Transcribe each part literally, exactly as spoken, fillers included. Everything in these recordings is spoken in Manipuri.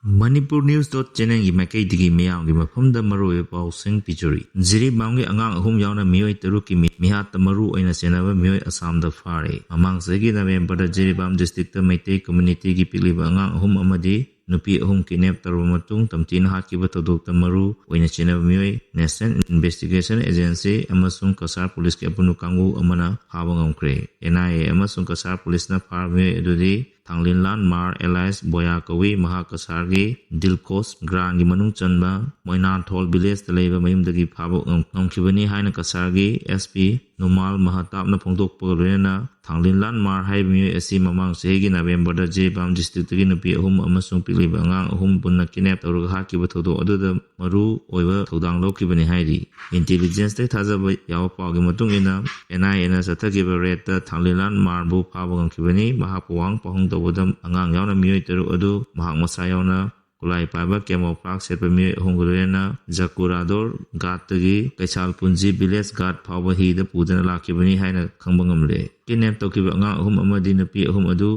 Manipur News dot channelꯒꯤ ꯃꯥꯏꯀꯩꯗꯒꯤ ꯃꯤꯌꯥꯝꯒꯤ ꯃꯐꯝꯗ ꯃꯔꯨꯑꯣꯏꯕ ꯄꯥꯎꯁꯤꯡ ꯄꯤꯖꯔꯤ꯫ ꯖꯤꯔꯤꯕꯥꯝꯒꯤ ꯑꯉꯥꯡ ꯑꯍꯨꯝ ꯌꯥꯎꯅ ꯃꯤꯑꯣꯏ ꯇꯔꯨꯛꯀꯤ ꯃꯤ-, ꯃꯤꯍꯥꯠꯇ ꯃꯔꯨ ꯑꯣꯏꯅ ꯆꯦꯟꯅꯕ ꯃꯤꯑꯣꯏ ꯑꯁꯥꯝꯗ ꯐꯥꯔꯦ꯫ ꯃꯃꯥꯡ ꯆꯍꯤꯒꯤ ꯅꯕꯦꯝꯕꯔꯗ ꯖꯤꯔꯤꯕꯥꯝ districtꯇ ꯃꯩꯇꯩ communityꯒꯤ ꯄꯤꯛꯂꯤꯕ ꯑꯉꯥꯡ ꯑꯍꯨꯝ ꯑꯃꯗꯤ ꯅꯨꯄꯤ ꯑꯍꯨꯝ kidnap ꯇꯧꯔꯕ ꯃꯇꯨꯡ ꯇꯝꯊꯤꯅ ꯍꯥꯠꯈꯤꯕ ꯊꯧꯗꯣꯛꯇ ꯃꯔꯨ ꯑꯣꯏꯅ ꯆꯦꯟꯅꯕ ꯃꯤꯑꯣꯏ National Investigation Agency ꯑꯃꯁꯨꯡ ꯀꯁꯥꯔ ꯄꯨꯂꯤꯁꯀꯤ ꯑꯄꯨꯟꯕ ꯀꯥꯡꯕꯨ ꯑꯃꯅ ꯐꯥꯕ ꯉꯝꯈ꯭ꯔꯦ꯫ NIA ꯑꯃꯁꯨꯡ ꯀꯁꯥꯔ ꯄꯨꯂꯤꯁꯅ ꯐꯥꯔꯕ ꯃꯤꯑꯣꯏ ꯑꯗꯨꯗꯤ ꯊꯥꯡꯂꯤꯟꯂꯥꯟ ꯃꯥꯔ alias ꯕꯣꯌꯥ ꯀꯧꯏ꯫ ꯃꯍꯥꯛ ꯀꯁꯥꯔꯒꯤ ꯗꯤꯜꯀꯣꯁ ꯒ꯭ꯔꯥꯟꯒꯤ ꯃꯅꯨꯡ ꯆꯟꯕ ꯃꯣꯏꯅꯥꯟꯊꯣꯜ villageꯇ ꯂꯩꯕ ꯃꯌꯨꯝꯗꯒꯤ ꯐꯥꯕ ꯉꯝ-, ꯉꯝꯈꯤꯕꯅꯤ ꯍꯥꯏꯅ ꯀꯁꯥꯔꯒꯤ SP ꯅꯨꯃꯥꯜ ꯃꯍꯇꯥꯞꯅ ꯐꯣꯡꯗꯣꯛꯄꯒ ꯂꯣꯏꯅꯅ ꯊꯥꯡꯂꯤꯟꯂꯥꯟ ꯃꯥꯔ ꯍꯥꯏꯔꯤꯕ ꯃꯤꯑꯣꯏ ꯑꯁꯤ ꯃꯃꯥꯡ ꯆꯍꯤꯒꯤ ꯅꯕꯦꯝꯕꯔꯗ ꯖꯤꯔꯤꯕꯥꯝ districtꯇꯒꯤ ꯅꯨꯄꯤ ꯑꯍꯨꯝ ꯑꯃꯁꯨꯡ ꯄꯤꯛꯂꯤꯕ ꯑꯉꯥꯡ ꯑꯍꯨꯝ ꯄꯨꯟꯅ kidnap ꯇꯧꯔꯒ ꯍꯥꯠꯈꯤꯕ ꯊꯧꯗꯣꯛ ꯑꯗꯨꯗ ꯃꯔꯨ ꯑꯣꯏꯕ ꯊꯧꯗꯥꯡ ꯂꯧꯈꯤꯕꯅꯤ ꯍꯥꯏꯔꯤ꯫ Intelligenceꯇꯒꯤ ꯊꯥꯖꯕ ꯌꯥꯕ ꯄꯥꯎꯒꯤ ꯃꯇꯨꯡ ꯏꯟꯅ, NIAꯅ ꯆꯠꯊꯈꯤꯕ raidꯇ ꯊꯥꯡꯂꯤꯟꯂꯥꯟ ꯃꯥꯔꯕꯨ ꯐꯥꯕ ꯉꯝꯈꯤꯕꯅꯤ꯫ ꯃꯍꯥꯛꯄꯨ ꯋꯥꯍꯪ ꯄꯥꯎꯍꯪ ꯇꯧꯕꯗ ꯑꯉꯥꯡ ꯌꯥꯎꯅ ꯃꯤꯑꯣꯏ ꯇꯔꯨꯛ ꯑꯗꯨ ꯃꯍꯥꯛ ꯃꯁꯥ ꯌꯥꯎꯅ ꯈꯨꯠꯂꯥꯏ ꯄꯥꯏꯕ camouflage ꯁꯦꯠꯄ ꯃꯤꯑꯣꯏ ꯑꯍꯨꯝꯒ ꯂꯣꯏꯅꯅ ꯖꯀꯨꯔꯥꯗꯣꯔ ꯒꯥꯠꯇꯒꯤ ꯀꯩꯁꯥꯜ ꯄꯨꯟꯖꯤ village ꯒꯥꯠ ꯐꯥꯎꯕ ꯍꯤꯗ ꯄꯨꯗꯨꯅ ꯂꯥꯛꯈꯤꯕꯅꯤ ꯍꯥꯏꯅ ꯈꯪꯕ ꯉꯝꯂꯦ꯫ Kidnap ꯇꯧꯈꯤꯕ ꯑꯉꯥꯡ ꯑꯍꯨꯝ ꯑꯃꯗꯤ ꯅꯨꯄꯤ ꯑꯍꯨꯝ ꯑꯗꯨ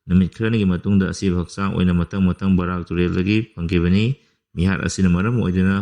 ꯅꯨꯃꯤꯠ ꯈꯔꯅꯤꯒꯤ ꯃꯇꯨꯡꯗ ꯑꯁꯤꯕ ꯍꯛꯆꯥꯡ ꯑꯣꯏꯅ ꯃꯊꯪ ꯃꯊꯪ ꯕꯔꯥꯛ ꯇꯨꯔꯦꯜꯗꯒꯤ ꯐꯪꯈꯤꯕꯅꯤ꯫ ꯃꯤꯍꯥꯠ ꯑꯁꯤꯅ ꯃꯔꯝ ꯑꯣꯏꯗꯨꯅ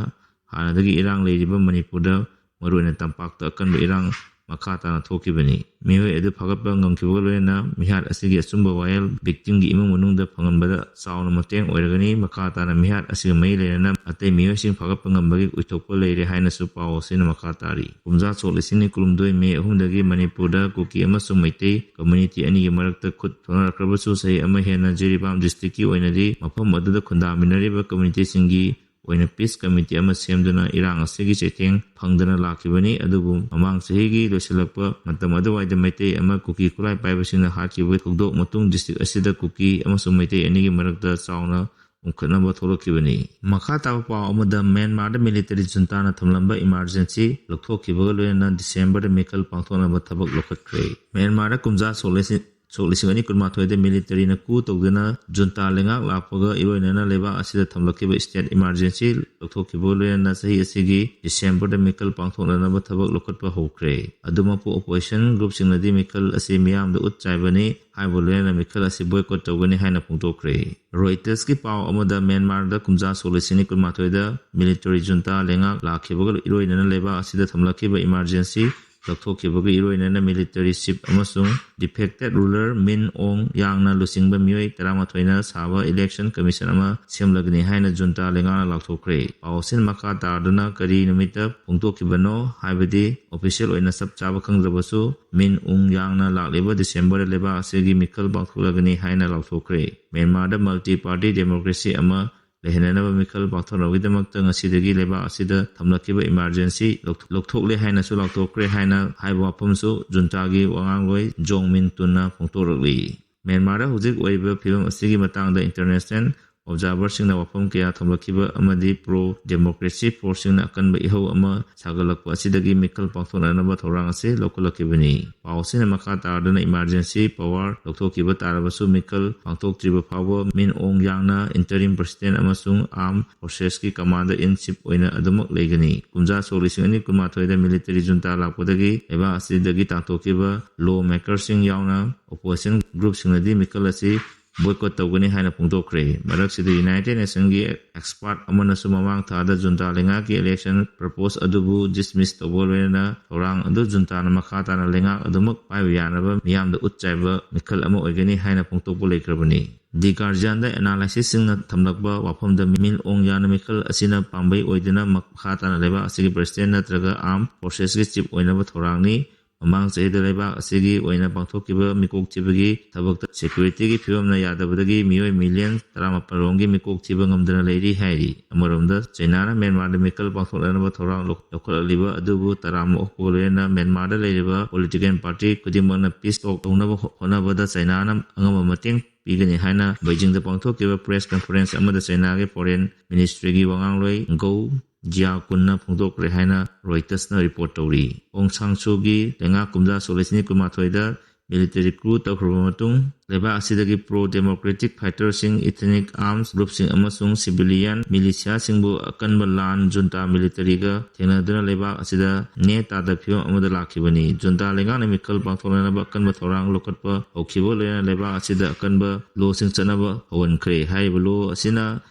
ꯍꯥꯟꯅꯗꯒꯤ ꯏꯔꯥꯡ ꯂꯩꯔꯤꯕ ꯃꯅꯤꯄꯨꯔꯗ, ꯃꯔꯨꯑꯣꯏꯅ ꯇꯝꯄꯥꯛꯇ, ꯑꯀꯟꯕ ꯏꯔꯥꯡ ꯃꯈꯥ ꯇꯥꯅ ꯊꯣꯛꯈꯤꯕꯅꯤ꯫ ꯃꯤꯑꯣꯏ ꯑꯗꯨ ꯐꯒꯠꯄ ꯉꯝꯈꯤꯕꯒ ꯂꯣꯏꯅꯅ ꯃꯤꯍꯥꯠ ꯑꯁꯤꯒꯤ ꯑꯆꯨꯝꯕ ꯋꯥꯌꯦꯜ victimꯒꯤ ꯏꯃꯨꯡ ꯃꯅꯨꯡꯗ ꯐꯪꯍꯟꯕꯗ ꯆꯥꯎꯅ ꯃꯇꯦꯡ ꯑꯣꯏꯔꯒꯅꯤ꯫ ꯃꯈꯥ ꯇꯥꯅ ꯃꯤꯍꯥꯠ ꯑꯁꯤꯒ ꯃꯔꯤ ꯂꯩꯅꯅ ꯑꯇꯩ ꯃꯤꯑꯣꯏꯁꯤꯡ ꯐꯒꯠꯄ ꯉꯝꯕꯒꯤ ꯑꯣꯏꯊꯣꯛꯄ ꯂꯩꯔꯦ ꯍꯥꯏꯅꯁꯨ ꯄꯥꯎ ꯑꯁꯤꯅ ꯃꯈꯥ ꯇꯥꯔꯤ꯫ ꯀꯨꯝꯖꯥ ꯁꯣꯛ ꯂꯤꯁꯤꯡ ꯑꯅꯤ ꯀꯨꯟꯍꯨꯝꯗꯣꯏ May ꯑꯍꯨꯝꯗꯒꯤ ꯃꯅꯤꯄꯨꯔꯗ ꯀꯨꯀꯤ ꯑꯃꯁꯨꯡ ꯃꯩꯇꯩ community ꯑꯅꯤꯒꯤ ꯃꯔꯛꯇ ꯈꯨꯠ ꯊꯣꯛꯅꯔꯛꯈ꯭ꯔꯕꯁꯨ, ꯆꯍꯤ ꯑꯃ ꯍꯦꯟꯅ ꯖꯤꯔꯤꯕꯥꯝ districtꯀꯤ ꯑꯣꯏꯅꯗꯤ ꯃꯐꯝ ꯑꯗꯨꯗ ꯈꯨꯟꯗꯥꯃꯤꯟꯅꯔꯤꯕ communityꯁꯤꯡꯒꯤ ꯑꯣꯏꯅ peace committee ꯑꯃ ꯁꯦꯝꯗꯨꯅ ꯏꯔꯥꯡ ꯑꯁꯤꯒꯤ ꯆꯩꯊꯦꯡ ꯐꯪꯗꯅ ꯂꯥꯛꯈꯤꯕꯅꯤ꯫ ꯑꯗꯨꯕꯨ ꯃꯃꯥꯡ ꯆꯍꯤꯒꯤ ꯂꯣꯏꯁꯤꯜꯂꯛꯄ ꯃꯇꯝ ꯑꯗꯨꯋꯥꯏꯗ ꯃꯩꯇꯩ ꯑꯃ ꯀꯨꯀꯤ ꯈꯨꯠꯂꯥꯏ ꯄꯥꯏꯕꯁꯤꯡꯅ ꯍꯥꯠꯈꯤꯕ ꯊꯧꯗꯣꯛ ꯃꯇꯨꯡ district ꯑꯁꯤꯗ ꯀꯨꯀꯤ ꯑꯃꯁꯨꯡ ꯃꯩꯇꯩ ꯑꯅꯤꯒꯤ ꯃꯔꯛꯇ ꯆꯥꯎꯅ ꯎꯪꯈꯠꯅꯕ ꯊꯣꯛꯂꯛꯈꯤꯕꯅꯤ꯫ ꯃꯈꯥ ꯇꯥꯕ ꯄꯥꯎ ꯑꯃꯗ, ꯃ꯭ꯌꯥꯟꯃꯥꯔꯗ military juntaꯅ ꯊꯝꯂꯝꯕ emergency ꯂꯧꯊꯣꯛꯈꯤꯕꯒ ꯂꯣꯏꯅꯅ Decemberꯗ ꯃꯤꯈꯜ ꯄꯥꯡꯊꯣꯛꯅꯕ ꯊꯕꯛ ꯂꯧꯈꯠꯈ꯭ꯔꯦ꯫ ꯃ꯭ꯌꯥꯟꯃꯥꯔꯗ ꯀꯨꯝꯖꯥ ꯁꯣꯛ ꯂꯤꯁꯤꯡ ꯁꯣꯛ ꯂꯤꯁꯤꯡ ꯑꯅꯤ ꯀꯨꯟꯃꯥꯊꯣꯏꯗ ꯃꯤꯂꯤꯇꯔꯤꯅ ꯀꯨ ꯇꯧꯗꯨꯅ ꯖꯨꯟꯇꯥ ꯂꯩꯉꯥꯛ ꯂꯥꯛꯄꯒ ꯏꯔꯣꯏꯅꯅ ꯂꯩꯕꯥꯛ ꯑꯁꯤꯗ ꯊꯝꯂꯛꯈꯤꯕ state emergency ꯂꯧꯊꯣꯛꯈꯤꯕꯒ ꯂꯣꯏꯅꯅ ꯆꯍꯤ ꯑꯁꯤꯒꯤ ꯗꯤꯁꯦꯝꯕꯔꯗ ꯃꯤꯈꯜ ꯄꯥꯡꯊꯣꯛꯅꯅꯕ ꯊꯕꯛ ꯂꯧꯈꯠꯄ ꯍꯧꯈ꯭ꯔꯦ꯫ ꯑꯗꯨꯃꯛꯄꯨ opposition groupꯁꯤꯡꯅꯗꯤ ꯃꯤꯈꯜ ꯑꯁꯤ ꯃꯤꯌꯥꯝꯗ ꯎꯠ ꯆꯥꯏꯕꯅꯤ ꯍꯥꯏꯕ ꯂꯣꯏꯅꯅ ꯃꯤꯈꯜ ꯑꯁꯤ boycott ꯇꯧꯒꯅꯤ ꯍꯥꯏꯅ ꯐꯣꯡꯗꯣꯛꯈ꯭ꯔꯦ꯫ Reutersꯀꯤ ꯄꯥꯎ ꯑꯃꯗ ꯃ꯭ꯌꯥꯟꯃꯥꯔꯗ ꯀꯨꯝꯖꯥ ꯁꯣꯛ ꯂꯤꯁꯤꯡ ꯑꯅꯤ ꯀꯨꯟꯃꯥꯊꯣꯏꯗ ꯃꯤꯂꯤꯇꯔꯤ ꯖꯨꯟꯇꯥ ꯂꯩꯉꯥꯛ ꯂꯥꯛꯈꯤꯕꯒ ꯏꯔꯣꯏꯅꯅ ꯂꯩꯕꯥꯛ ꯑꯁꯤꯗ ꯊꯝꯂꯛꯈꯤꯕ emergency ꯂꯧꯊꯣꯛꯈꯤꯕꯒ ꯏꯔꯣꯏꯅꯅ ꯃꯤꯂꯤꯇꯔꯤ ꯆꯤꯐ ꯑꯃꯁꯨꯡ ꯗꯤꯐꯦꯛꯇꯦꯠ ꯔꯨꯂꯔ ꯃꯤꯟ ꯑꯣꯡ ꯌꯥꯡꯅ ꯂꯨꯆꯤꯡꯕ ꯃꯤꯑꯣꯏ ꯇꯔꯥꯃꯥꯊꯣꯏꯅ ꯁꯥꯕ ꯏꯂꯦꯛꯁꯟ ꯀꯃꯤꯁꯟ ꯑꯃ ꯁꯦꯝꯂꯒꯅꯤ ꯍꯥꯏꯅ ꯖꯨꯟꯇꯥ ꯂꯩꯉꯥꯛꯅ ꯂꯥꯎꯊꯣꯛꯈ꯭ꯔꯦ꯫ ꯄꯥꯎ ꯑꯁꯤꯅ ꯃꯈꯥ ꯇꯥꯗꯨꯅ ꯀꯔꯤ ꯅꯨꯃꯤꯠꯇ ꯐꯣꯡꯗꯣꯛꯈꯤꯕꯅꯣ ꯍꯥꯏꯕꯗꯤ ꯑꯣꯐꯤꯁꯤꯌꯦꯜ ꯑꯣꯏꯅ ꯆꯞ ꯆꯥꯕ ꯈꯪꯗ꯭ꯔꯕꯁꯨ, ꯃꯤꯟ ꯑꯣꯡ ꯌꯥꯡꯅ ꯂꯥꯛꯂꯤꯕ ꯗꯤꯁꯦꯝꯕꯔꯗ ꯂꯩꯕꯥꯛ ꯑꯁꯤꯒꯤ ꯃꯤꯈꯜ ꯄꯥꯡꯊꯣꯛꯂꯒꯅꯤ ꯍꯥꯏꯅ ꯂꯥꯎꯊꯣꯛꯈ꯭ꯔꯦ꯫ ꯃ꯭ꯌꯥꯟꯃꯥꯔꯗ multi party democracy ꯑꯃ ꯂꯩꯍꯟꯅꯅꯕ ꯃꯤꯈꯜ ꯄꯥꯡꯊꯣꯛꯅꯕꯒꯤꯗꯃꯛꯇ ꯉꯁꯤꯗꯒꯤ ꯂꯩꯕꯥꯛ ꯑꯁꯤꯗ ꯊꯝꯂꯛꯈꯤꯕ emergency ꯂꯧꯊꯣꯛ-, ꯂꯧꯊꯣꯛꯂꯦ ꯍꯥꯏꯅꯁꯨ ꯂꯥꯎꯊꯣꯛꯈ꯭ꯔꯦ ꯍꯥꯏꯅ ꯍꯥꯏꯕ ꯋꯥꯐꯝꯁꯨ ꯖꯨꯟꯇꯥꯒꯤ ꯋꯥꯉꯥꯡꯂꯣꯏ ꯖꯣꯡ ꯃꯤꯟ ꯇꯨꯟꯅ ꯐꯣꯡꯗꯣꯔꯛꯂꯤ꯫ ꯃ꯭ꯌꯥꯟꯃꯥꯔꯗ ꯍꯧꯖꯤꯛ ꯑꯣꯏꯔꯤꯕ ꯐꯤꯕꯝ ꯑꯁꯤꯒꯤ ꯃꯇꯥꯡꯗ international observerꯁꯤꯡꯅ ꯋꯥꯐꯝ ꯀꯌꯥ ꯊꯝꯂꯛꯈꯤꯕ ꯑꯃꯗꯤ pro democracy forceꯁꯤꯡꯅ ꯑꯀꯟꯕ ꯏꯍꯧ ꯑꯃ ꯁꯥꯒꯠꯂꯛꯄ ꯑꯁꯤꯗꯒꯤ ꯃꯤꯈꯜ ꯄꯥꯡꯊꯣꯛꯅꯅꯕ ꯊꯧꯔꯥꯡ ꯑꯁꯤ ꯂꯧꯈꯠꯂꯛꯈꯤꯕꯅꯤ꯫ ꯄꯥꯎ ꯑꯁꯤꯅ ꯃꯈꯥ ꯇꯥꯔꯗꯨꯅ emergency power ꯂꯧꯊꯣꯛꯈꯤꯕ ꯇꯥꯔꯕꯁꯨ ꯃꯤꯈꯜ ꯄꯥꯡꯊꯣꯛꯇ꯭ꯔꯤꯕ ꯐꯥꯎꯕ ꯃꯤꯟ ꯑꯣꯡ ꯌꯥꯡꯅ interim president ꯑꯃꯁꯨꯡ armed forcesꯀꯤ commander in chief ꯑꯣꯏꯅ ꯑꯗꯨꯃꯛ ꯂꯩꯒꯅꯤ꯫ ꯀꯨꯝꯖꯥ ꯁꯣꯛ ꯂꯤꯁꯤꯡ ꯑꯅꯤ ꯀꯨꯟꯃꯥꯊꯣꯏꯗ ꯃꯤꯂꯤꯇꯔꯤ ꯖꯨꯟꯇꯥ ꯂꯥꯛꯄꯗꯒꯤ ꯂꯩꯕꯥꯛ ꯑꯁꯤꯗꯒꯤ ꯇꯥꯟꯊꯣꯛꯈꯤꯕ law makerꯁꯤꯡ ꯌꯥꯎꯅ opposition groupꯁꯤꯡꯅꯗꯤ ꯃꯤꯈꯜ ꯑꯁꯤ boycott ꯇꯧꯒꯅꯤ ꯍꯥꯏꯅ ꯐꯣꯡꯗꯣꯛꯈ꯭ꯔꯦ꯫ ꯃꯔꯛꯁꯤꯗ United Nationꯒꯤ expert ꯑꯃꯅꯁꯨ ꯃꯃꯥꯡ ꯊꯥꯗ ꯖꯨꯟꯇꯥ ꯂꯩꯉꯥꯛꯀꯤ election propose ꯑꯗꯨꯕꯨ dismiss ꯇꯧꯕ ꯂꯣꯏꯅꯅ ꯊꯧꯔꯥꯡ ꯑꯗꯨ ꯖꯨꯟꯇꯥꯅ ꯃꯈꯥ ꯇꯥꯅ ꯂꯩꯉꯥꯛ ꯑꯗꯨꯃꯛ ꯄꯥꯏꯕ ꯌꯥꯅꯕ ꯃꯤꯌꯥꯝꯗ ꯎꯠ ꯆꯥꯏꯕ ꯃꯤꯈꯜ ꯑꯃ ꯑꯣꯏꯒꯅꯤ ꯍꯥꯏꯅ ꯐꯣꯡꯗꯣꯛꯄ ꯂꯩꯈ꯭ꯔꯕꯅꯤ꯫ The Guardianꯗ analystꯁꯤꯡꯅ ꯊꯝꯂꯛꯄ ꯋꯥꯐꯝꯗ ꯃꯤꯟ ꯑꯣꯡ ꯌꯥꯡꯅ ꯃꯤꯈꯜ ꯑꯁꯤꯅ ꯄꯥꯝꯕꯩ ꯑꯣꯏꯗꯨꯅ ꯃꯈꯥ ꯇꯥꯅ ꯂꯩꯕꯥꯛ ꯑꯁꯤꯒꯤ president ꯅꯠꯇ꯭ꯔꯒ armed forcesꯀꯤ chief ꯑꯣꯏꯅꯕ ꯊꯧꯔꯥꯡꯅꯤ꯫ ꯃꯃꯥꯡ ꯆꯍꯤꯗ ꯂꯩꯕꯥꯛ ꯑꯁꯤꯒꯤ ꯑꯣꯏꯅ ꯄꯥꯡꯊꯣꯛꯈꯤꯕ ꯃꯤꯀꯣꯛ ꯊꯤꯕꯒꯤ ꯊꯕꯛꯇ securityꯒꯤ ꯐꯤꯕꯝꯅ ꯌꯥꯗꯕꯗꯒꯤ ꯃꯤꯑꯣꯏ million ꯇꯔꯥꯃꯥꯄꯜ ꯔꯣꯝꯒꯤ ꯃꯤꯀꯣꯛ ꯊꯤꯕ ꯉꯝꯗꯅ ꯂꯩꯔꯤ ꯍꯥꯏꯔꯤ꯫ ꯑꯃꯔꯣꯝꯗ ꯆꯩꯅꯥꯅ ꯃ꯭ꯌꯥꯟꯃꯥꯔꯗ ꯃꯤꯈꯜ ꯄꯥꯡꯊꯣꯛꯅꯅꯕ ꯊꯧꯔꯥꯡ ꯂꯧ-, ꯂꯧꯈꯠꯂꯛꯂꯤꯕ ꯑꯗꯨꯕꯨ ꯇꯔꯥꯝꯅ ꯑꯣꯛꯄꯒ ꯂꯣꯏꯅꯅ ꯃ꯭ꯌꯥꯟꯃꯥꯔꯗ ꯂꯩꯔꯤꯕ political party ꯈꯨꯗꯤꯡꯃꯛꯅ peace talk ꯇꯧꯅꯕ ꯍꯣꯠꯅꯕꯗ ꯆꯩꯅꯥꯅ ꯑꯉꯝꯕ ꯃꯇꯦꯡ ꯄꯤꯒꯅꯤ ꯍꯥꯏꯅ ꯕꯩꯖꯤꯡꯗ ꯄꯥꯡꯊꯣꯛꯈꯤꯕ press conference ꯑꯃꯗ ꯆꯩꯅꯥꯒꯤ foreign ministryꯒꯤ ꯋꯥꯉꯥꯡꯂꯣꯏ ꯒꯧ ꯖꯤꯌꯥꯀꯨꯟꯅ ꯐꯣꯡꯗꯣꯛꯈ꯭ꯔꯦ ꯍꯥꯏꯅ Reutersꯅ report ꯇꯧꯔꯤ꯫ ꯑꯣꯡ ꯁꯥꯡ ꯁꯨꯒꯤ ꯂꯩꯉꯥꯛ ꯀꯨꯝꯖꯥ ꯁꯣꯛ ꯂꯤꯁꯤꯡ ꯀꯨꯟꯃꯥꯊꯣꯏꯗ military coup ꯇꯧꯈ꯭ꯔꯕ ꯃꯇꯨꯡ, ꯂꯩꯕꯥꯛ ꯑꯁꯤꯗꯒꯤ pro democratic fighterꯁꯤꯡ, ethnic arms groupꯁꯤꯡ ꯑꯃꯁꯨꯡ civilian militiaꯁꯤꯡꯕꯨ ꯑꯀꯟꯕ ꯂꯥꯟ junta militaryꯒ ꯊꯦꯡꯅꯗꯨꯅ ꯂꯩꯕꯥꯛ ꯑꯁꯤꯗ ꯅꯦ ꯇꯥꯗꯕ ꯐꯤꯕꯝ ꯑꯃꯗ ꯂꯥꯛꯈꯤꯕꯅꯤ꯫ Junta ꯂꯩꯉꯥꯛꯅ ꯃꯤꯈꯜ ꯄꯥꯡꯊꯣꯛꯅꯅꯕ ꯑꯀꯟꯕ ꯊꯧꯔꯥꯡ ꯂꯧꯈꯠꯄ ꯍꯧꯈꯤꯕ ꯂꯣꯏꯅꯅ ꯂꯩꯕꯥꯛ ꯑꯁꯤꯗ ꯑꯀꯟꯕ lawꯁꯤꯡ ꯆꯠꯅꯕ ꯍꯧꯍꯟꯈ꯭ꯔꯦ꯫ ꯍꯥꯏꯔꯤꯕ law ꯑꯁꯤꯅ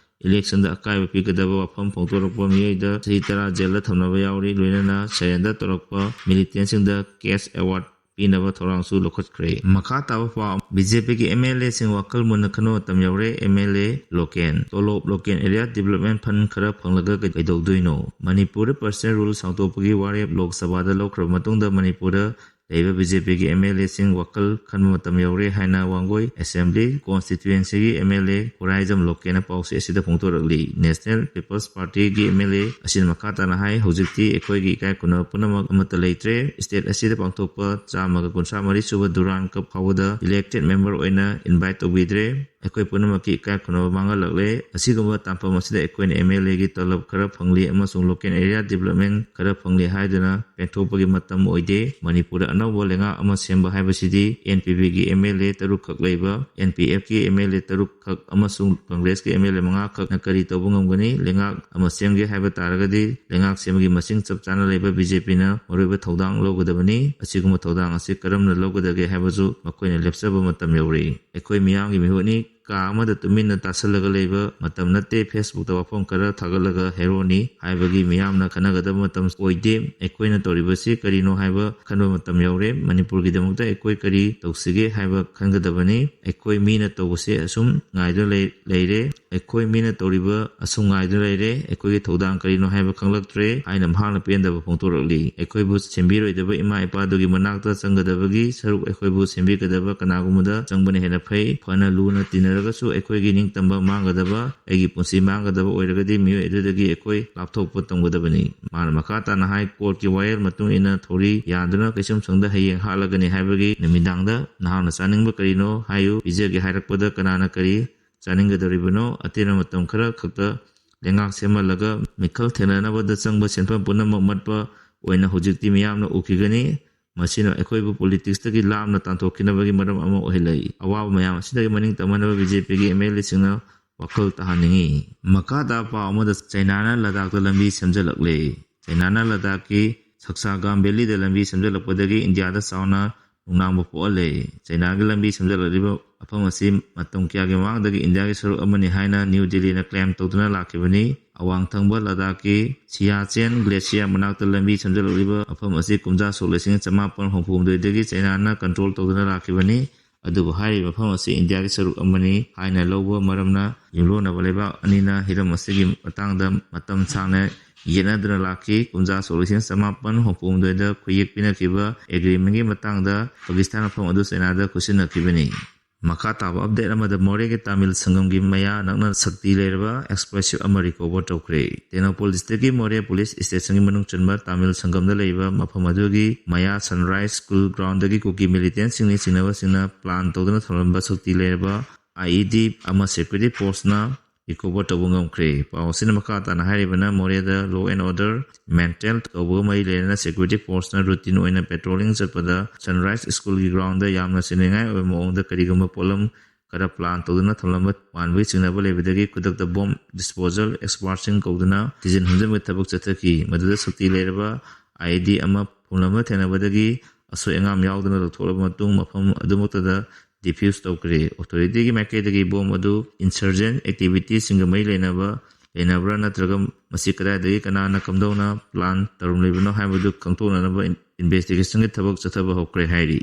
electionꯗ ꯑꯀꯥꯏꯕ ꯄꯤꯒꯗꯕ ꯋꯥꯐꯝ ꯐꯣꯡꯗꯣꯔꯛꯄ ꯃꯤꯑꯣꯏꯗ ꯆꯍꯤ ꯇꯔꯥ ꯖꯦꯜꯗ ꯊꯝꯅꯕ ꯌꯥꯎꯔꯤ, ꯂꯣꯏꯅꯅ surrender ꯇꯧꯔꯛꯄ militantꯁꯤꯡꯗ cash award ꯄꯤꯅꯕ ꯊꯧꯔꯥꯡꯁꯨ ꯂꯧꯈꯠꯈ꯭ꯔꯦ꯫ ꯃꯈꯥ ꯇꯥꯕ ꯄꯥꯎ, BJPꯒꯤ MLAꯁꯤꯡ ꯋꯥꯈꯜ ꯃꯨꯟꯅ ꯈꯟꯅꯕ ꯃꯇꯝ ꯌꯧꯔꯦ, MLA Loken꯫ ꯇꯣꯂꯣꯞ, local area development fund ꯈꯔ ꯐꯪꯂꯒ ꯀꯩ-, ꯀꯩꯗꯧꯗꯣꯏꯅꯣ? ꯃꯅꯤꯄꯨꯔꯗ personal rule ꯁꯥꯡꯗꯣꯛꯄꯒꯤ ꯋꯥꯔꯦꯞ ꯂꯣꯛ ꯁꯚꯥꯗ ꯂꯧꯈ꯭ꯔꯕ ꯃꯇꯨꯡꯗ ꯃꯅꯤꯄꯨꯔꯗ ꯂꯩꯔꯤꯕ BJPꯒꯤ MLAꯁꯤꯡ ꯋꯥꯈꯜ ꯈꯟꯕ ꯃꯇꯝ ꯌꯧꯔꯦ ꯍꯥꯏꯅ ꯋꯥꯡꯒꯣꯏ Assembly constituencyꯒꯤ MLA ꯈꯨꯔꯥꯏꯖꯝ ꯂꯣꯀꯦꯟꯅ ꯄꯥꯎꯆꯦ ꯑꯁꯤꯗ ꯐꯣꯡꯗꯣꯔꯛꯂꯤ꯫ National People's Partyꯒꯤ MLA ꯑꯁꯤꯅ ꯃꯈꯥ ꯇꯥꯅ ꯍꯥꯏ, ꯍꯧꯖꯤꯛꯇꯤ ꯑꯩꯈꯣꯏꯒꯤ ꯏꯀꯥꯏ ꯈꯨꯝꯅꯕ ꯄꯨꯝꯅꯃꯛ ꯑꯃꯠꯇ ꯂꯩꯇ꯭ꯔꯦ꯫ State ꯑꯁꯤꯗ ꯄꯥꯡꯊꯣꯛꯄ ꯆꯥꯝꯃꯒ ꯀꯨꯟꯊ꯭ꯔꯥ ꯃꯔꯤ ꯁꯨꯕ Durand Cup ꯐꯥꯎꯕꯗ elected member ꯑꯣꯏꯅ invite ꯇꯧꯕꯤꯗ꯭ꯔꯦ꯫ ꯑꯩꯈꯣꯏ ꯄꯨꯝꯅꯃꯛꯀꯤ ꯏꯀꯥꯏ ꯈꯨꯝꯅꯕ ꯃꯥꯡꯍꯜꯂꯛꯂꯦ꯫ ꯑꯁꯤꯒꯨꯝꯕ ꯇꯥꯟꯐꯝ ꯑꯁꯤꯗ ꯑꯩꯈꯣꯏꯅ MLAꯒꯤ ꯇꯂꯕ ꯈꯔ ꯐꯪꯂꯤ ꯑꯃꯁꯨꯡ local area development ꯈꯔ ꯐꯪꯂꯤ ꯍꯥꯏꯗꯨꯅ ꯄꯦꯟꯊꯣꯛꯄꯒꯤ ꯃꯇꯝ ꯑꯣꯏꯗꯦ꯫ ꯃꯅꯤꯄꯨꯔꯗ ꯑꯅꯧꯕ ꯂꯩꯉꯥꯛ ꯑꯃ ꯁꯦꯝꯕ ꯍꯥꯏꯕꯁꯤꯗꯤ NPPꯒꯤ MLA ꯇꯔꯨꯛꯈꯛ ꯂꯩꯕ, NPFꯀꯤ MLA ꯇꯔꯨꯛꯈꯛ ꯑꯃꯁꯨꯡ Congressꯀꯤ MLA ꯃꯉꯥꯈꯛꯅ ꯀꯔꯤ ꯇꯧꯕ ꯉꯝꯒꯅꯤ? ꯂꯩꯉꯥꯛ ꯑꯃ ꯁꯦꯝꯒꯦ ꯍꯥꯏꯕ ꯇꯥꯔꯒꯗꯤ ꯂꯩꯉꯥꯛ ꯁꯦꯝꯕꯒꯤ ꯃꯁꯤꯡ ꯆꯞ ꯆꯥꯅ ꯂꯩꯕ BJPꯅ ꯃꯔꯨꯑꯣꯏꯕ ꯊꯧꯗꯥꯡ ꯂꯧꯒꯗꯕꯅꯤ꯫ ꯑꯁꯤꯒꯨꯝꯕ ꯊꯧꯗꯥꯡ ꯑꯁꯤ ꯀꯔꯝꯅ ꯂꯧꯒꯗꯒꯦ ꯍꯥꯏꯕꯁꯨ ꯃꯈꯣꯏꯅ ꯂꯦꯞꯆꯕ ꯃꯇꯝ ꯌꯧꯔꯛꯏ꯫ ꯑꯩꯈꯣꯏ ꯃꯤꯌꯥꯝꯒꯤ ꯃꯤꯍꯨꯠꯅꯤ꯫ ꯀꯥ ꯑꯃꯗ ꯇꯨꯃꯤꯟꯅ ꯇꯥꯁꯜꯂꯒ ꯂꯩꯕ ꯃꯇꯝ ꯅꯠꯇꯦ꯫ Facebookꯇ ꯋꯥꯐꯝ ꯈꯔ ꯊꯥꯒꯠꯂꯒ heroꯅꯤ ꯍꯥꯏꯕꯒꯤ ꯃꯤꯌꯥꯝꯅ ꯈꯟꯅꯒꯗꯕ ꯃꯇꯝ ꯑꯣꯏꯗꯦ꯫ ꯑꯩꯈꯣꯏꯅ ꯇꯧꯔꯤꯕꯁꯤ ꯀꯔꯤꯅꯣ ꯍꯥꯏꯕ ꯈꯟꯕ ꯃꯇꯝ ꯌꯧꯔꯦ꯫ ꯃꯅꯤꯄꯨꯔꯒꯤꯗꯃꯛꯇ ꯑꯩꯈꯣꯏ ꯀꯔꯤ ꯇꯧꯁꯤꯒꯦ ꯍꯥꯏꯕ ꯈꯟꯒꯗꯕꯅꯤ꯫ ꯑꯩꯈꯣꯏ ꯃꯤꯅ ꯇꯧꯕꯁꯦ ꯑꯁꯨꯝ ꯉꯥꯏꯗꯨꯅ ꯂꯩ-, ꯂꯩꯔꯦ꯫ ꯑꯩꯈꯣꯏ ꯃꯤꯅ ꯇꯧꯔꯤꯕ ꯑꯁꯨꯝ ꯉꯥꯏꯗꯨꯅ ꯂꯩꯔꯦ꯫ ꯑꯩꯈꯣꯏꯒꯤ ꯊꯧꯗꯥꯡ ꯀꯔꯤꯅꯣ ꯍꯥꯏꯕ ꯈꯪꯂꯛꯇ꯭ꯔꯦ ꯍꯥꯏꯅ ꯃꯍꯥꯛꯅ ꯄꯦꯟꯗꯕ ꯐꯣꯡꯗꯣꯔꯛꯂꯤ꯫ ꯑꯩꯈꯣꯏꯕꯨ ꯁꯦꯝꯕꯤꯔꯣꯏꯗꯕ ꯏꯃꯥ ꯏꯄꯥꯗꯨꯒꯤ ꯃꯅꯥꯛꯇ ꯆꯪꯒꯗꯕꯒꯤ ꯁꯔꯨꯛ ꯑꯩꯈꯣꯏꯕꯨ ꯁꯦꯝꯕꯤꯒꯗꯕ ꯀꯅꯥꯒꯨꯝꯕꯗ ꯆꯪꯕꯅ ꯍꯦꯟꯅ ꯐꯩ꯫ ꯐꯅ ꯂꯨꯅ ꯇꯤꯟꯅꯔꯒꯁꯨ ꯑꯩꯈꯣꯏꯒꯤ ꯅꯤꯡꯇꯝꯕ ꯃꯥꯡꯒꯗꯕ, ꯑꯩꯒꯤ ꯄꯨꯟꯁꯤ ꯃꯥꯡꯒꯗꯕ ꯑꯣꯏꯔꯒꯗꯤ ꯃꯤꯑꯣꯏ ꯑꯗꯨꯗꯒꯤ ꯑꯩꯈꯣꯏ ꯂꯥꯞꯊꯣꯛꯄ ꯇꯝꯒꯗꯕꯅꯤ꯫ ꯃꯥꯅ ꯃꯈꯥ ꯇꯥꯅ ꯍꯥꯏ, courtꯀꯤ ꯋꯥꯌꯦꯜ ꯃꯇꯨꯡ ꯏꯟꯅ ꯊꯧꯔꯤ ꯌꯥꯟꯗꯨꯅ ꯀꯩꯁꯨꯝꯁꯪꯗ ꯍꯌꯦꯡ ꯍꯥꯠꯂꯒꯅꯤ ꯍꯥꯏꯕꯒꯤ ꯅꯨꯃꯤꯗꯥꯡꯗ ꯅꯍꯥꯛꯅ ꯆꯥꯅꯤꯡꯕ ꯀꯔꯤꯅꯣ ꯍꯥꯏꯌꯨ, ꯄꯤꯖꯒꯦ ꯍꯥꯏꯔꯛꯄꯗ ꯀꯅꯥꯅ ꯀꯔꯤ ꯆꯥꯅꯤꯡꯒꯗꯧꯔꯤꯕꯅꯣ? ꯑꯇꯦꯟꯕ ꯃꯇꯝ ꯈꯔ ꯈꯛꯇ ꯂꯩꯉꯥꯛ ꯁꯦꯝꯍꯜꯂꯒ ꯃꯤꯈꯜ ꯊꯦꯡꯅꯅꯕꯗ ꯆꯪꯕ ꯁꯦꯟꯐꯝ ꯄꯨꯝꯅꯃꯛ ꯃꯠꯄ ꯑꯣꯏꯅ ꯍꯧꯖꯤꯛꯇꯤ ꯃꯤꯌꯥꯝꯅ ꯎꯈꯤꯒꯅꯤ꯫ ꯃꯁꯤꯅ ꯑꯩꯈꯣꯏꯕꯨ ꯄꯣꯂꯤꯇꯤꯛꯁꯇꯒꯤ ꯂꯥꯞꯅ ꯇꯥꯟꯊꯣꯛꯈꯤꯅꯕꯒꯤ ꯃꯔꯝ ꯑꯃ ꯑꯣꯏꯍꯜꯂꯛꯏ꯫ ꯑꯋꯥꯕ ꯃꯌꯥꯝ ꯑꯁꯤꯗꯒꯤ ꯃꯅꯤꯡ ꯇꯝꯍꯟꯅꯕ ꯕꯤ ꯖꯦ ꯄꯤꯒꯤ ꯑꯦꯝ ꯑꯦꯜ ꯑꯦꯁꯤꯡꯅ ꯋꯥꯈꯜ ꯇꯥꯍꯟꯅꯤꯡꯏ꯫ ꯃꯈꯥ ꯇꯥꯕ ꯄꯥꯎ ꯑꯃꯗ, ꯆꯩꯅꯥꯅ ꯂꯗꯥꯛꯇ ꯂꯝꯕꯤ ꯁꯦꯝꯖꯤꯜꯂꯛꯂꯦ꯫ ꯆꯩꯅꯥꯅ ꯂꯗꯥꯛꯀꯤ ꯁꯛꯁꯥꯒꯥꯝ ꯚꯦꯂꯤꯗ ꯂꯝꯕꯤ ꯁꯦꯝꯖꯤꯜꯂꯛꯄꯗꯒꯤ ꯏꯟꯗꯤꯌꯥꯗ ꯆꯥꯎꯅ ꯅꯨꯡꯅꯥꯡꯕ ꯄꯣꯛꯍꯜꯂꯦ꯫ ꯆꯩꯅꯥꯒꯤ ꯂꯝꯕꯤ ꯁꯦꯝꯖꯤꯜꯂꯛꯂꯤꯕ ꯃꯐꯝ ꯑꯁꯤ ꯃꯇꯝ ꯀꯌꯥꯒꯤ ꯃꯃꯥꯡꯗꯒꯤ ꯏꯟꯗꯤꯌꯥꯒꯤ ꯁꯔꯨꯛ ꯑꯃꯅꯤ ꯍꯥꯏꯅ ꯅ꯭ꯌꯨ ꯗꯤꯜꯂꯤꯅ ꯀ꯭ꯂꯦꯝ ꯇꯧꯗꯨꯅ ꯂꯥꯛꯈꯤꯕꯅꯤ꯫ ꯑꯋꯥꯡ ꯊꯪꯕ ꯂꯗꯥꯛꯀꯤ ꯁꯤꯌꯥꯆꯦꯟ ꯒ꯭ꯂꯦꯁꯤꯌꯔ ꯃꯅꯥꯛꯇ ꯂꯝꯕꯤ ꯁꯦꯝꯖꯤꯜꯂꯛꯂꯤꯕ ꯃꯐꯝ ꯑꯁꯤ ꯀꯨꯝꯖꯥ ꯁꯣꯛ ꯂꯤꯁꯤꯡ ꯆꯃꯥꯄꯟ ꯍꯨꯝꯐꯨ ꯍꯨꯝꯗꯣꯏꯗꯒꯤ ꯆꯩꯅꯥꯅ ꯀꯟꯇ꯭ꯔꯣꯜ ꯇꯧꯗꯨꯅ ꯂꯥꯛꯈꯤꯕꯅꯤ꯫ ꯑꯗꯨꯕꯨ ꯍꯥꯏꯔꯤꯕ ꯃꯐꯝ ꯑꯁꯤ ꯏꯟꯗꯤꯌꯥꯒꯤ ꯁꯔꯨꯛ ꯑꯃꯅꯤ ꯍꯥꯏꯅ ꯂꯧꯕ ꯃꯔꯝꯅ ꯌꯨꯝꯂꯣꯟꯅꯕ ꯂꯩꯕꯥꯛ ꯑꯅꯤꯅ ꯍꯤꯔꯝ ꯑꯁꯤꯒꯤ ꯃꯇꯥꯡꯗ ꯃꯇꯝ ꯁꯥꯡꯅ ꯌꯦꯠꯅꯗꯨꯅ ꯂꯥꯛꯈꯤ꯫ ꯀꯨꯝꯖꯥ ꯁꯣꯛ ꯂꯤꯁꯤꯡ ꯆꯃꯥꯄꯟ ꯍꯨꯝꯐꯨ ꯍꯨꯝꯗꯣꯏꯗ ꯈꯨꯌꯦꯛ ꯄꯤꯅꯈꯤꯕ ꯑꯦꯒ꯭ꯔꯤꯃꯦꯟꯒꯤ ꯃꯇꯥꯡꯗ ꯄꯥꯀꯤꯁꯇꯥꯟ ꯃꯐꯝ ꯑꯗꯨ ꯆꯩꯅꯥꯗ ꯈꯨꯠꯁꯤꯟꯅꯈꯤꯕꯅꯤ꯫ ꯃꯈꯥ ꯇꯥꯕ ꯑꯞꯗꯦꯠ ꯑꯃꯗ, ꯃꯣꯔꯦꯒꯤ ꯇꯥꯃꯤꯜ ꯁꯪꯒꯝꯒꯤ ꯃꯌꯥ ꯅꯛꯅ ꯁꯛꯇꯤ ꯂꯩꯔꯕ ꯑꯦꯛꯁꯄ꯭ꯂꯣꯁꯤꯞ ꯑꯃ ꯔꯤꯀꯣꯚꯔ ꯇꯧꯈ꯭ꯔꯦ꯫ ꯇꯦꯡꯅꯧꯄꯜ ꯗꯤꯁꯇ꯭ꯔꯤꯛꯀꯤ ꯃꯣꯔꯦ ꯄꯨꯂꯤꯁ ꯁ꯭ꯇꯦꯁꯟꯒꯤ ꯃꯅꯨꯡ ꯆꯟꯕ ꯇꯥꯃꯤꯜ ꯁꯪꯒꯝꯗ ꯂꯩꯕ ꯃꯐꯝ ꯑꯗꯨꯒꯤ ꯃꯌꯥ ꯁꯟꯔꯥꯏꯖ ꯁ꯭ꯀꯨꯜ ꯒ꯭ꯔꯥꯎꯟꯗꯒꯤ ꯀꯨꯀꯤ ꯃꯤꯂꯤꯇꯦꯟꯁꯤꯡꯅ ꯆꯤꯡꯅꯕꯁꯤꯡꯅ ꯄ꯭ꯂꯥꯟ ꯇꯧꯗꯨꯅ ꯊꯝꯂꯝꯕ ꯁꯛꯇꯤ ꯂꯩꯔꯕ ꯑꯥꯏ ꯏ ꯗꯤ ꯑꯃ ꯁꯦꯀ꯭ꯌꯨꯔꯤꯇꯤ ꯐꯣꯔꯁꯅ ꯔꯤꯀꯣꯚꯔ ꯇꯧꯕ ꯉꯝꯈ꯭ꯔꯦ꯫ ꯄꯥꯎ ꯑꯁꯤꯅ ꯃꯈꯥ ꯇꯥꯅ ꯍꯥꯏꯔꯤꯕꯅ, ꯃꯣꯔꯦꯗ law and order maintain ꯇꯧꯕꯒ ꯃꯔꯤ ꯂꯩꯅꯅ ꯁꯦꯀ꯭ꯌꯨꯔꯤꯇꯤ ꯐꯣꯔꯁꯅ ꯔꯨꯇꯤꯟ ꯑꯣꯏꯅ ꯄꯦꯇ꯭ꯔꯣꯂꯤꯡ ꯆꯠꯄꯗ ꯁꯟꯔꯥꯏꯖ ꯁ꯭ꯀꯨꯜꯒꯤ ꯒ꯭ꯔꯥꯎꯟꯗ ꯌꯥꯝꯅ ꯆꯤꯡꯅꯅꯤꯡꯉꯥꯏ ꯑꯣꯏꯕ ꯃꯑꯣꯡꯗ ꯀꯔꯤꯒꯨꯝꯕ ꯄꯣꯠꯂꯝ ꯈꯔ ꯄ꯭ꯂꯥꯟ ꯇꯧꯗꯨꯅ ꯊꯝꯂꯝꯕ ꯃꯥꯟꯕꯒꯤ ꯆꯤꯡꯅꯕ ꯂꯩꯕꯗꯒꯤ ꯈꯨꯗꯛꯇ ꯕꯣꯝ ꯗꯤꯁꯄꯣꯖꯦꯜ ꯑꯦꯛꯁꯄꯥꯔꯠꯁꯤꯡ ꯀꯧꯗꯨꯅ ꯊꯤꯖꯤꯟ ꯍꯨꯝꯖꯤꯟꯕꯒꯤ ꯊꯕꯛ ꯆꯠꯊꯈꯤ꯫ ꯃꯗꯨꯗ ꯁꯛꯇꯤ ꯂꯩꯔꯕ ꯑꯥꯏ ꯏ ꯗꯤ ꯑꯃ ꯐꯨꯝꯂꯝꯕ ꯊꯦꯡꯅꯕꯗꯒꯤ ꯑꯁꯣꯏ ꯑꯉꯥꯝ ꯌꯥꯎꯗꯅ ꯂꯧꯊꯣꯛꯂꯕ ꯃꯇꯨꯡ ꯃꯐꯝ ꯑꯗꯨꯃꯛꯇꯗ ꯗꯤꯐ꯭ꯌꯨꯁ ꯇꯧꯈ꯭ꯔꯦ꯫ ꯑꯣꯊꯣꯔꯤꯇꯤꯒꯤ ꯃꯥꯏꯀꯩꯗꯒꯤ ꯕꯣꯝ ꯑꯗꯨ ꯏꯟꯁꯔꯖꯦꯟ ꯑꯦꯛꯇꯤꯚꯤꯇꯤꯁꯤꯡꯒ ꯃꯔꯤ ꯂꯩꯅꯕ ꯂꯩꯅꯕ꯭ꯔꯥ ꯅꯠꯇ꯭ꯔꯒ ꯃꯁꯤ ꯀꯗꯥꯏꯗꯒꯤ ꯀꯅꯥꯅ ꯀꯝꯗꯧꯅ ꯄ꯭ꯂꯥꯟ ꯇꯧꯔꯝꯂꯤꯕꯅꯣ ꯍꯥꯏꯕꯗꯨ ꯈꯪꯗꯣꯛꯅꯅꯕ ꯏꯟ-, ꯏꯟꯚꯦꯁꯇꯤꯒꯦꯁꯟꯒꯤ ꯊꯕꯛ ꯆꯠꯊꯕ ꯍꯧꯈ꯭ꯔꯦ ꯍꯥꯏꯔꯤ꯫